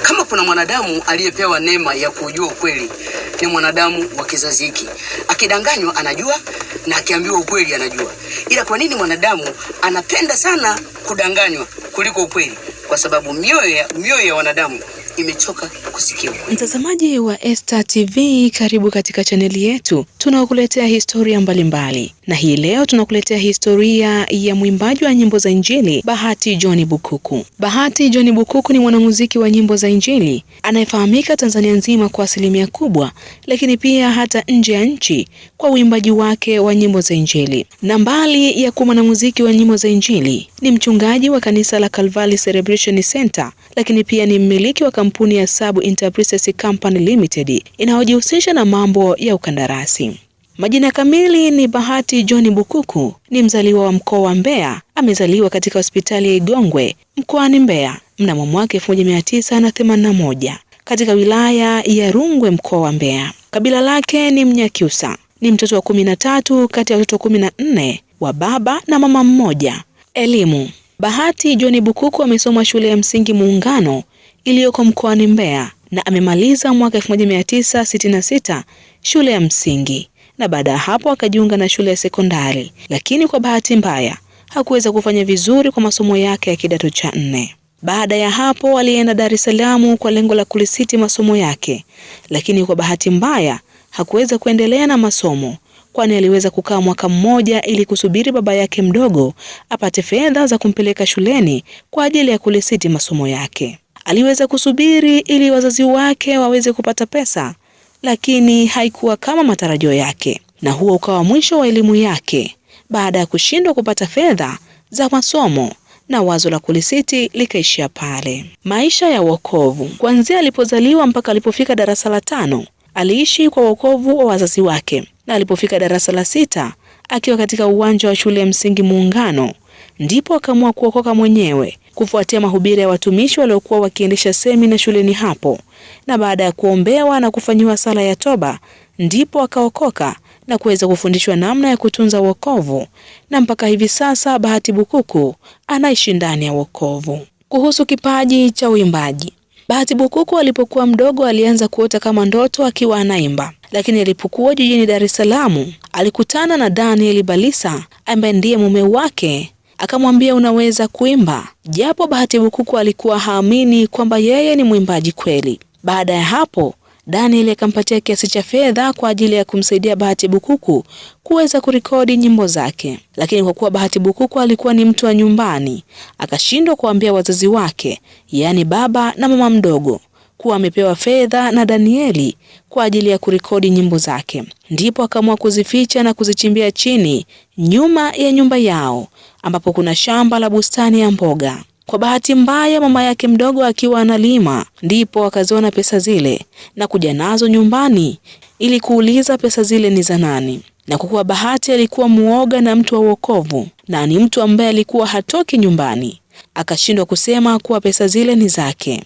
Kama kuna mwanadamu aliyepewa neema ya kujua ukweli ni mwanadamu wa kizazi hiki. Akidanganywa anajua na akiambiwa ukweli anajua. Ila kwa nini mwanadamu anapenda sana kudanganywa kuliko ukweli? Kwa sababu mioyo ya wanadamu imechoka kusikia ukweli. Mtazamaji wa Esta TV, karibu katika chaneli yetu tunaokuletea historia mbalimbali mbali. Na hii leo tunakuletea historia ya mwimbaji wa nyimbo za Injili Bahati John Bukuku. Bahati John Bukuku ni mwanamuziki wa nyimbo za Injili anayefahamika Tanzania nzima kwa asilimia kubwa, lakini pia hata nje ya nchi kwa uimbaji wake wa nyimbo za Injili. Na mbali ya kuwa mwanamuziki wa nyimbo za Injili, ni mchungaji wa kanisa la Calvary Celebration Center, lakini pia ni mmiliki wa kampuni ya Sabu Enterprises Company Limited inayojihusisha na mambo ya ukandarasi. Majina kamili ni Bahati John Bukuku, ni mzaliwa wa mkoa wa Mbeya. Amezaliwa katika hospitali ya Igongwe mkoani Mbeya mnamo mwaka 1981 katika wilaya ya Rungwe mkoa wa Mbeya. Kabila lake ni Mnyakyusa. Ni mtoto wa 13 kati ya watoto 14 wa baba na mama mmoja. Elimu. Bahati John Bukuku amesoma shule ya msingi Muungano iliyoko mkoani Mbeya na amemaliza mwaka 1966 shule ya msingi, na baada ya hapo akajiunga na shule ya sekondari, lakini kwa bahati mbaya hakuweza kufanya vizuri kwa masomo yake ya kidato cha nne. Baada ya hapo alienda Dar es Salaam kwa lengo la kulisiti masomo yake, lakini kwa bahati mbaya hakuweza kuendelea na masomo, kwani aliweza kukaa mwaka mmoja ili kusubiri baba yake mdogo apate fedha za kumpeleka shuleni kwa ajili ya kulisiti masomo yake. Aliweza kusubiri ili wazazi wake waweze kupata pesa, lakini haikuwa kama matarajio yake, na huo ukawa mwisho wa elimu yake baada ya kushindwa kupata fedha za masomo na wazo la kulisiti likaishia pale. Maisha ya wokovu. Kuanzia alipozaliwa mpaka alipofika darasa la 5 aliishi kwa wokovu wa wazazi wake, na alipofika darasa la 6 akiwa katika uwanja wa shule ya msingi Muungano ndipo akaamua kuokoka mwenyewe kufuatia mahubiri ya watumishi waliokuwa wakiendesha semina shuleni hapo, na baada ya kuombewa na kufanyiwa sala ya toba ndipo akaokoka na kuweza kufundishwa namna ya kutunza wokovu, na mpaka hivi sasa Bahati Bukuku anaishi ndani ya wokovu. Kuhusu kipaji cha uimbaji, Bahati Bukuku alipokuwa mdogo alianza kuota kama ndoto akiwa anaimba, lakini alipokuwa jijini Dar es Salaam alikutana na Daniel Balisa ambaye ndiye mume wake, akamwambia unaweza kuimba, japo Bahati Bukuku alikuwa haamini kwamba yeye ni mwimbaji kweli. Baada ya hapo Daniel akampatia kiasi cha fedha kwa ajili ya kumsaidia Bahati Bukuku kuweza kurekodi nyimbo zake, lakini kwa kuwa Bahati Bukuku alikuwa ni mtu wa nyumbani, akashindwa kuambia wazazi wake, yaani baba na mama mdogo, kuwa amepewa fedha na Danieli kwa ajili ya kurekodi nyimbo zake. Ndipo akaamua kuzificha na kuzichimbia chini nyuma ya nyumba yao ambapo kuna shamba la bustani ya mboga. Kwa bahati mbaya, mama yake mdogo akiwa analima, ndipo akaziona pesa zile na kuja nazo nyumbani ili kuuliza pesa zile ni za nani. Na kwa kuwa Bahati alikuwa muoga na mtu wa wokovu na ni mtu ambaye alikuwa hatoki nyumbani, akashindwa kusema kuwa pesa zile ni zake,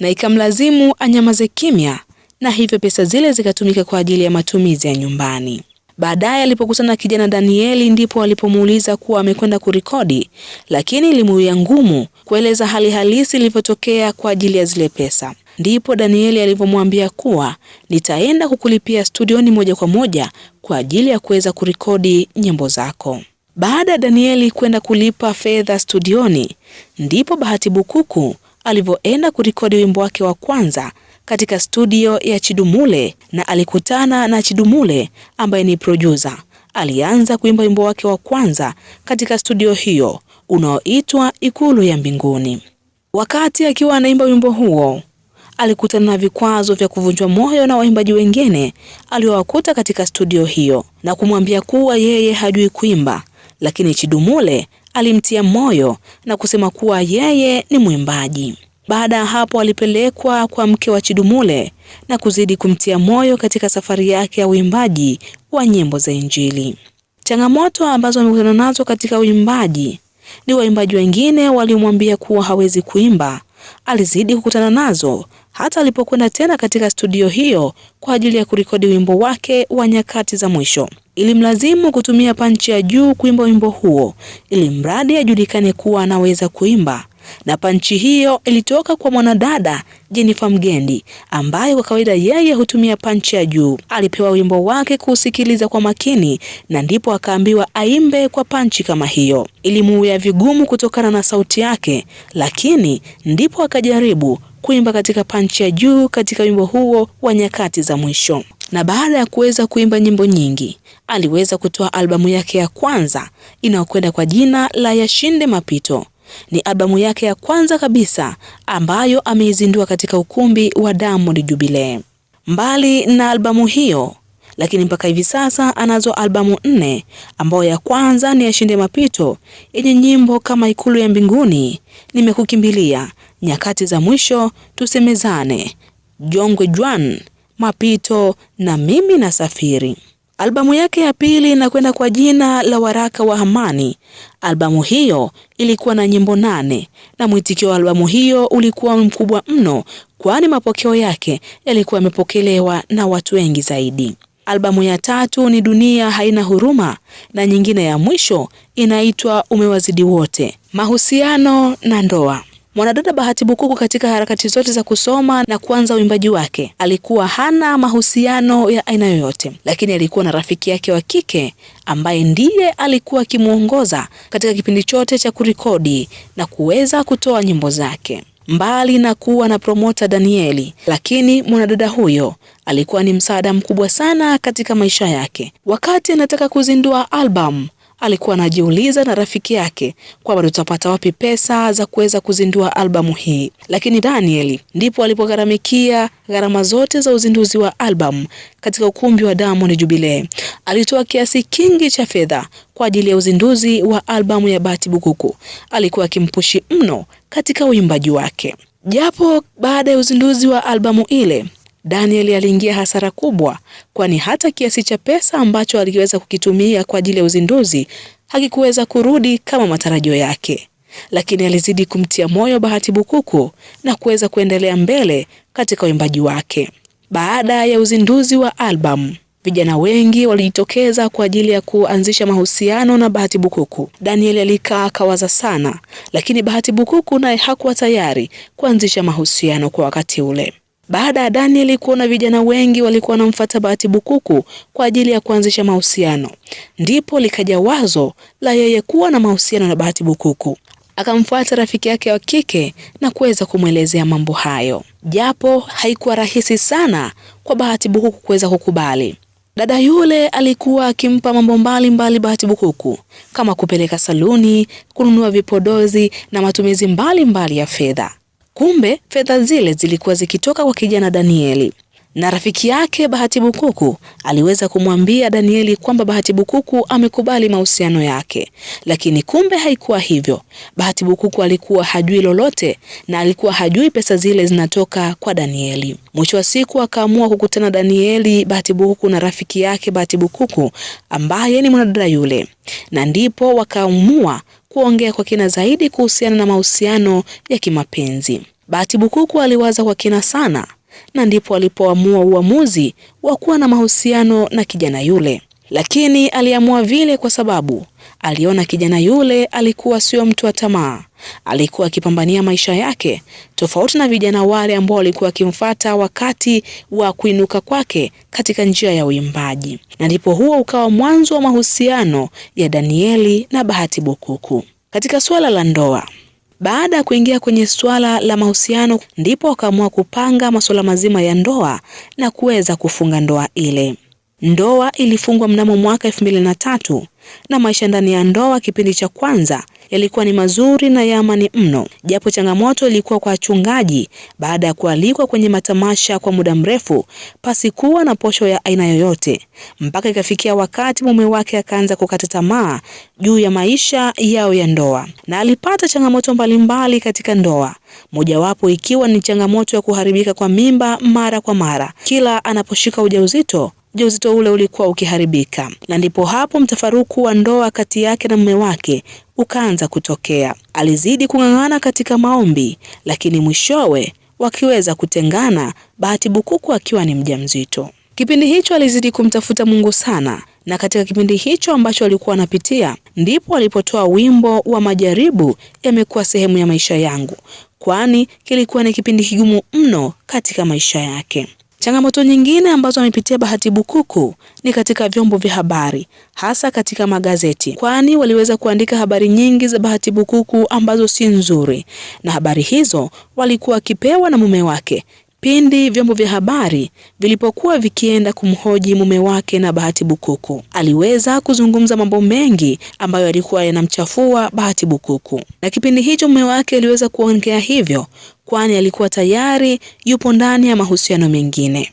na ikamlazimu anyamaze kimya, na hivyo pesa zile zikatumika kwa ajili ya matumizi ya nyumbani. Baadaye alipokutana na kijana Danieli ndipo alipomuuliza kuwa amekwenda kurekodi, lakini ilimuia ngumu kueleza hali halisi ilivyotokea kwa ajili ya zile pesa. Ndipo Danieli alivyomwambia kuwa nitaenda kukulipia studioni moja kwa moja kwa ajili ya kuweza kurekodi nyimbo zako. Baada ya Danieli kwenda kulipa fedha studioni, ndipo Bahati Bukuku alivyoenda kurekodi wimbo wake wa kwanza katika studio ya Chidumule, na alikutana na Chidumule ambaye ni producer. Alianza kuimba wimbo wake wa kwanza katika studio hiyo unaoitwa Ikulu ya Mbinguni. Wakati akiwa anaimba wimbo huo, alikutana na vikwazo vya kuvunjwa moyo na waimbaji wengine aliowakuta katika studio hiyo na kumwambia kuwa yeye hajui kuimba, lakini Chidumule alimtia moyo na kusema kuwa yeye ni mwimbaji. Baada ya hapo alipelekwa kwa mke wa Chidumule na kuzidi kumtia moyo katika safari yake ya uimbaji wa nyimbo za Injili. Changamoto ambazo amekutana nazo katika uimbaji ni waimbaji wengine waliomwambia kuwa hawezi kuimba. Alizidi kukutana nazo hata alipokwenda tena katika studio hiyo kwa ajili ya kurekodi wimbo wake wa Nyakati za Mwisho. Ilimlazimu kutumia panchi ya juu kuimba wimbo huo ili mradi ajulikane kuwa anaweza kuimba. Na panchi hiyo ilitoka kwa mwanadada Jennifer Mgendi ambaye kwa kawaida yeye hutumia panchi ya juu. Alipewa wimbo wake kuusikiliza kwa makini na ndipo akaambiwa aimbe kwa panchi kama hiyo. Ilimuia vigumu kutokana na sauti yake, lakini ndipo akajaribu kuimba katika panchi ya juu katika wimbo huo wa Nyakati za Mwisho. Na baada ya kuweza kuimba nyimbo nyingi, aliweza kutoa albamu yake ya kwanza inayokwenda kwa jina la Yashinde Mapito. Ni albamu yake ya kwanza kabisa ambayo ameizindua katika ukumbi wa Diamond Jubilee. Mbali na albamu hiyo, lakini mpaka hivi sasa anazo albamu 4, ambayo ya kwanza ni Yashinde Mapito yenye nyimbo kama Ikulu ya Mbinguni, Nimekukimbilia, Nyakati za Mwisho, Tusemezane, Jongwe Jwan, Mapito na Mimi Nasafiri. Albamu yake ya pili inakwenda kwa jina la Waraka wa Amani. Albamu hiyo ilikuwa na nyimbo 8 na mwitikio wa albamu hiyo ulikuwa mkubwa mno, kwani mapokeo yake yalikuwa yamepokelewa na watu wengi zaidi. Albamu ya tatu ni Dunia Haina Huruma na nyingine ya mwisho inaitwa Umewazidi Wote. Mahusiano na ndoa. Mwanadada Bahati Bukuku katika harakati zote za kusoma na kuanza uimbaji wake alikuwa hana mahusiano ya aina yoyote, lakini alikuwa na rafiki yake wa kike ambaye ndiye alikuwa akimuongoza katika kipindi chote cha kurekodi na kuweza kutoa nyimbo zake. Mbali na kuwa na promota Danieli, lakini mwanadada huyo alikuwa ni msaada mkubwa sana katika maisha yake. Wakati anataka kuzindua albamu, alikuwa anajiuliza na rafiki yake kwamba tutapata wapi pesa za kuweza kuzindua albamu hii. Lakini Daniel ndipo alipogharamikia gharama zote za uzinduzi wa albamu katika ukumbi wa Diamond Jubilee. Alitoa kiasi kingi cha fedha kwa ajili ya uzinduzi wa albamu ya Bahati Bukuku. Alikuwa akimpushi mno katika uimbaji wake. Japo baada ya uzinduzi wa albamu ile, Daniel aliingia hasara kubwa, kwani hata kiasi cha pesa ambacho aliweza kukitumia kwa ajili ya uzinduzi hakikuweza kurudi kama matarajio yake. Lakini alizidi kumtia moyo Bahati Bukuku na kuweza kuendelea mbele katika uimbaji wake. Baada ya uzinduzi wa albamu, vijana wengi walijitokeza kwa ajili ya kuanzisha mahusiano na Bahati Bukuku. Daniel alikaa akawaza sana, lakini Bahati Bukuku naye hakuwa tayari kuanzisha mahusiano kwa wakati ule. Baada ya Daniel kuona vijana wengi walikuwa wanamfuata Bahati Bukuku kwa ajili ya kuanzisha mahusiano, ndipo likaja wazo la yeye kuwa na mahusiano na Bahati Bukuku. Akamfuata rafiki yake wa kike na kuweza kumwelezea mambo hayo, japo haikuwa rahisi sana kwa Bahati Bukuku kuweza kukubali. Dada yule alikuwa akimpa mambo mbalimbali Bahati Bukuku kama kupeleka saluni, kununua vipodozi na matumizi mbalimbali ya fedha. Kumbe fedha zile zilikuwa zikitoka kwa kijana Danieli. Na rafiki yake Bahati Bukuku aliweza kumwambia Danieli kwamba Bahati Bukuku amekubali mahusiano yake, lakini kumbe haikuwa hivyo. Bahati Bukuku alikuwa hajui lolote na alikuwa hajui pesa zile zinatoka kwa Danieli. Mwisho wa siku akaamua kukutana Danieli, Bahati Bukuku na rafiki yake Bahati Bukuku ambaye ni mwanadada yule, na ndipo wakaamua kuongea kwa kina zaidi kuhusiana na mahusiano ya kimapenzi. Bahati Bukuku aliwaza kwa kina sana na ndipo alipoamua uamuzi wa kuwa na mahusiano na kijana yule. Lakini aliamua vile kwa sababu aliona kijana yule alikuwa sio mtu wa tamaa. Alikuwa akipambania maisha yake, tofauti na vijana wale ambao walikuwa wakimfuata wakati wa kuinuka kwake katika njia ya uimbaji. Na ndipo huo ukawa mwanzo wa mahusiano ya Danieli na Bahati Bukuku. Katika suala la ndoa, baada ya kuingia kwenye suala la mahusiano, ndipo wakaamua kupanga masuala mazima ya ndoa na kuweza kufunga ndoa ile. Ndoa ilifungwa mnamo mwaka 2003 na maisha ndani ya ndoa kipindi cha kwanza yalikuwa ni mazuri na ya amani mno, japo changamoto ilikuwa kwa wachungaji baada ya kualikwa kwenye matamasha kwa muda mrefu pasikuwa na posho ya aina yoyote, mpaka ikafikia wakati mume wake akaanza kukata tamaa juu ya maisha yao ya ndoa, na alipata changamoto mbalimbali katika ndoa, mojawapo ikiwa ni changamoto ya kuharibika kwa mimba mara kwa mara. Kila anaposhika ujauzito, ujauzito ule ulikuwa ukiharibika, na ndipo hapo mtafaruku wa ndoa kati yake na mume wake ukaanza kutokea. Alizidi kung'ang'ana katika maombi, lakini mwishowe wakiweza kutengana, Bahati Bukuku akiwa ni mjamzito. Kipindi hicho alizidi kumtafuta Mungu sana, Na katika kipindi hicho ambacho alikuwa anapitia, ndipo alipotoa wimbo wa Majaribu Yamekuwa Sehemu ya Maisha Yangu, kwani kilikuwa ni kipindi kigumu mno katika maisha yake. Changamoto nyingine ambazo amepitia Bahati Bukuku ni katika vyombo vya habari, hasa katika magazeti, kwani waliweza kuandika habari nyingi za Bahati Bukuku ambazo si nzuri, na habari hizo walikuwa wakipewa na mume wake pindi vyombo vya habari vilipokuwa vikienda kumhoji mume wake na Bahati Bukuku. Aliweza kuzungumza mambo mengi ambayo yalikuwa yanamchafua Bahati Bukuku, na kipindi hicho mume wake aliweza kuongea hivyo kwani alikuwa tayari yupo ndani ya mahusiano mengine.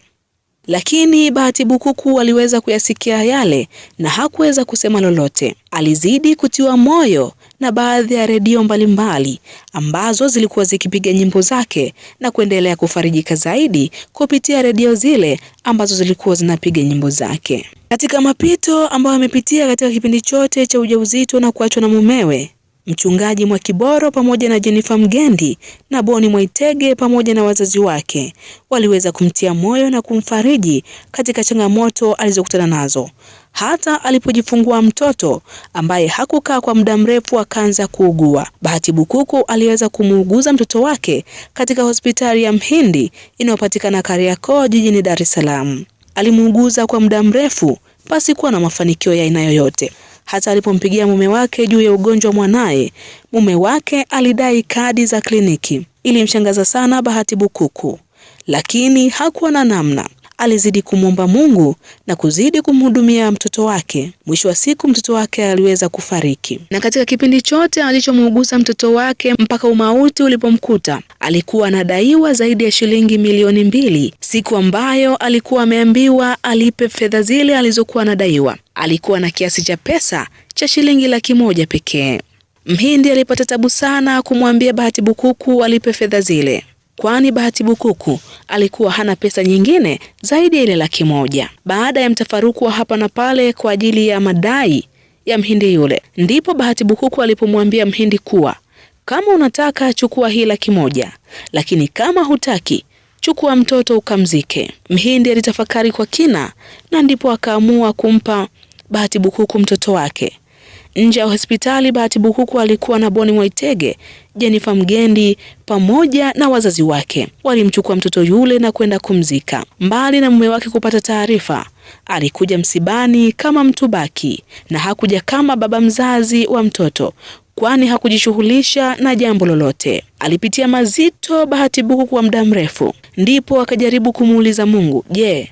Lakini Bahati Bukuku aliweza kuyasikia yale na hakuweza kusema lolote. Alizidi kutiwa moyo na baadhi ya redio mbalimbali ambazo zilikuwa zikipiga nyimbo zake na kuendelea kufarijika zaidi kupitia redio zile ambazo zilikuwa zinapiga nyimbo zake. Katika mapito ambayo amepitia katika kipindi chote cha ujauzito na kuachwa na mumewe, Mchungaji Mwakiboro pamoja na Jennifer Mgendi na Boni Mwaitege pamoja na wazazi wake waliweza kumtia moyo na kumfariji katika changamoto alizokutana nazo, hata alipojifungua mtoto ambaye hakukaa kwa muda mrefu akaanza kuugua. Bahati Bukuku aliweza kumuuguza mtoto wake katika hospitali ya Mhindi inayopatikana Kariakoo jijini Dar es Salaam. Alimuuguza kwa muda mrefu pasikuwa na mafanikio ya aina yoyote. Hata alipompigia mume wake juu ya ugonjwa mwanaye, mume wake alidai kadi za kliniki. Ilimshangaza sana Bahati Bukuku, lakini hakuwa na namna. Alizidi kumwomba Mungu na kuzidi kumhudumia mtoto wake. Mwisho wa siku mtoto wake aliweza kufariki. Na katika kipindi chote alichomuuguza mtoto wake mpaka umauti ulipomkuta, alikuwa anadaiwa zaidi ya shilingi 2,000,000, siku ambayo alikuwa ameambiwa alipe fedha zile alizokuwa anadaiwa. Alikuwa na kiasi cha pesa cha shilingi 100,000 pekee. Mhindi alipata tabu sana kumwambia Bahati Bukuku alipe fedha zile, kwani Bahati Bukuku alikuwa hana pesa nyingine zaidi ya ile 100,000. Baada ya mtafaruku wa hapa na pale kwa ajili ya madai ya Mhindi yule, ndipo Bahati Bukuku alipomwambia Mhindi kuwa kama unataka chukua hii 100,000, lakini kama hutaki chukua mtoto ukamzike. Mhindi alitafakari kwa kina na ndipo akaamua kumpa Bahati Bukuku mtoto wake. Nje ya hospitali Bahati Bukuku alikuwa na Boni Mwaitege, Jennifer Mgendi pamoja na wazazi wake. Walimchukua mtoto yule na kwenda kumzika. Mbali na mume wake kupata taarifa, alikuja msibani kama mtubaki na hakuja kama baba mzazi wa mtoto, kwani hakujishughulisha na jambo lolote. Alipitia mazito Bahati Bukuku kwa muda mrefu, ndipo akajaribu kumuuliza Mungu, je,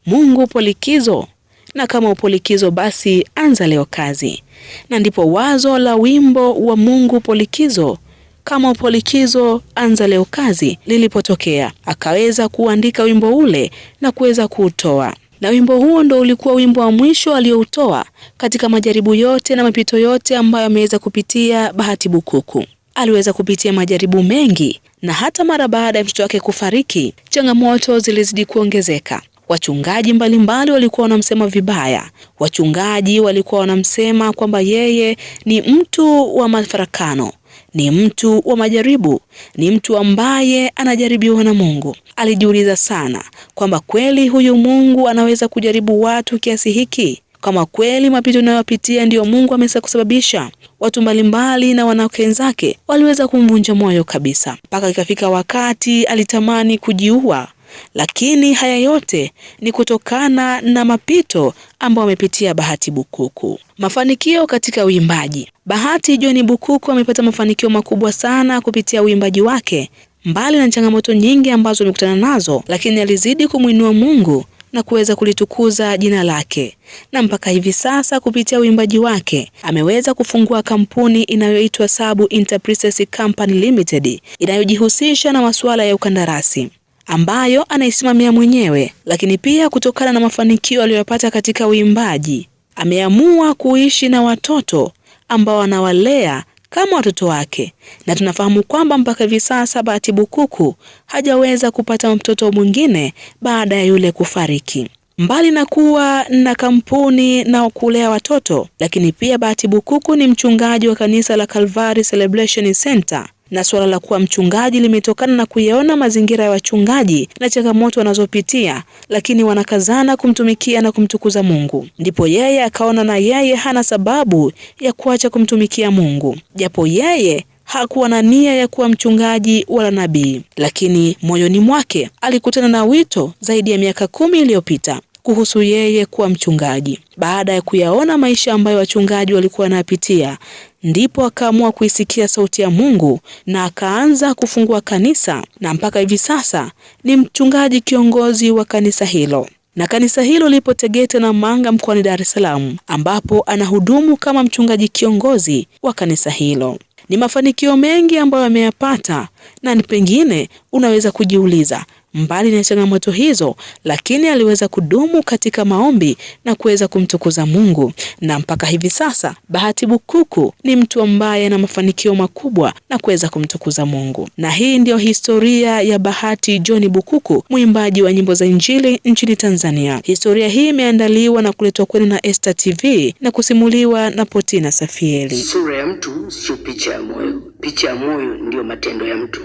Mungu upo likizo? Na kama upo likizo basi anza leo kazi. Na ndipo wazo la wimbo wa Mungu upo likizo, kama upo likizo anza leo kazi lilipotokea. Akaweza kuandika wimbo ule na kuweza kuutoa. Na wimbo huo ndo ulikuwa wimbo wa mwisho aliyoutoa katika majaribu yote na mapito yote ambayo ameweza kupitia Bahati Bukuku. Aliweza kupitia majaribu mengi, na hata mara baada ya mtoto wake kufariki, changamoto zilizidi kuongezeka. Wachungaji mbalimbali walikuwa wanamsema vibaya. Wachungaji walikuwa wanamsema kwamba yeye ni mtu wa mafarakano, ni mtu wa majaribu, ni mtu ambaye anajaribiwa na Mungu. Alijiuliza sana kwamba kweli huyu Mungu anaweza kujaribu watu kiasi hiki? Kama kweli mapito anayopitia ndiyo Mungu ameweza kusababisha? Watu mbalimbali na wanawake wenzake waliweza kumvunja moyo kabisa, mpaka ikafika wakati alitamani kujiua. Lakini haya yote ni kutokana na mapito ambayo amepitia Bahati Bukuku. Mafanikio katika uimbaji. Bahati John Bukuku amepata mafanikio makubwa sana kupitia uimbaji wake. Mbali na changamoto nyingi ambazo amekutana nazo, lakini alizidi kumuinua Mungu na kuweza kulitukuza jina lake. Na mpaka hivi sasa kupitia uimbaji wake ameweza kufungua kampuni inayoitwa Sabu Enterprises Company Limited inayojihusisha na masuala ya ukandarasi ambayo anaisimamia mwenyewe. Lakini pia kutokana na mafanikio aliyopata katika uimbaji, ameamua kuishi na watoto ambao anawalea kama watoto wake. Na tunafahamu kwamba mpaka hivi sasa Bahati Bukuku hajaweza kupata mtoto mwingine baada ya yule kufariki. Mbali na kuwa na kampuni na kulea watoto, lakini pia Bahati Bukuku ni mchungaji wa kanisa la Calvary Celebration Center Na suala la kuwa mchungaji limetokana na kuyaona mazingira ya wachungaji na changamoto wanazopitia, lakini wanakazana kumtumikia na kumtukuza Mungu. Ndipo yeye akaona na yeye hana sababu ya kuacha kumtumikia Mungu, japo yeye hakuwa na nia ya kuwa mchungaji wala nabii, lakini moyoni mwake alikutana na wito zaidi ya miaka 10 iliyopita kuhusu yeye kuwa mchungaji. Baada ya kuyaona maisha ambayo wachungaji walikuwa wanapitia, ndipo akaamua kuisikia sauti ya Mungu na akaanza kufungua kanisa, na mpaka hivi sasa ni mchungaji kiongozi wa kanisa hilo. Na kanisa hilo lipo Tegeta na Manga mkoani Dar es Salaam, ambapo anahudumu kama mchungaji kiongozi wa kanisa hilo. Ni mafanikio mengi ambayo ameyapata, na ni pengine unaweza kujiuliza, mbali na changamoto hizo, lakini aliweza kudumu katika maombi na kuweza kumtukuza Mungu. Na mpaka hivi sasa Bahati Bukuku ni mtu ambaye ana mafanikio makubwa na kuweza kumtukuza Mungu. Na hii ndiyo historia ya Bahati John Bukuku, mwimbaji wa nyimbo za Injili nchini Tanzania. Historia hii imeandaliwa na kuletwa kwenu na Esta TV na kusimuliwa na Potina Safieli. Sura ya mtu sio picha ya moyo. Picha ya moyo ndiyo matendo ya mtu.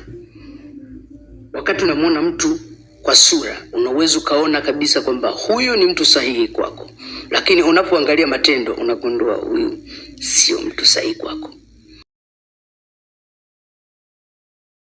Wakati unamwona mtu kwa sura, unaweza ukaona kabisa kwamba huyu ni mtu sahihi kwako, lakini unapoangalia matendo unagundua huyu sio mtu sahihi kwako.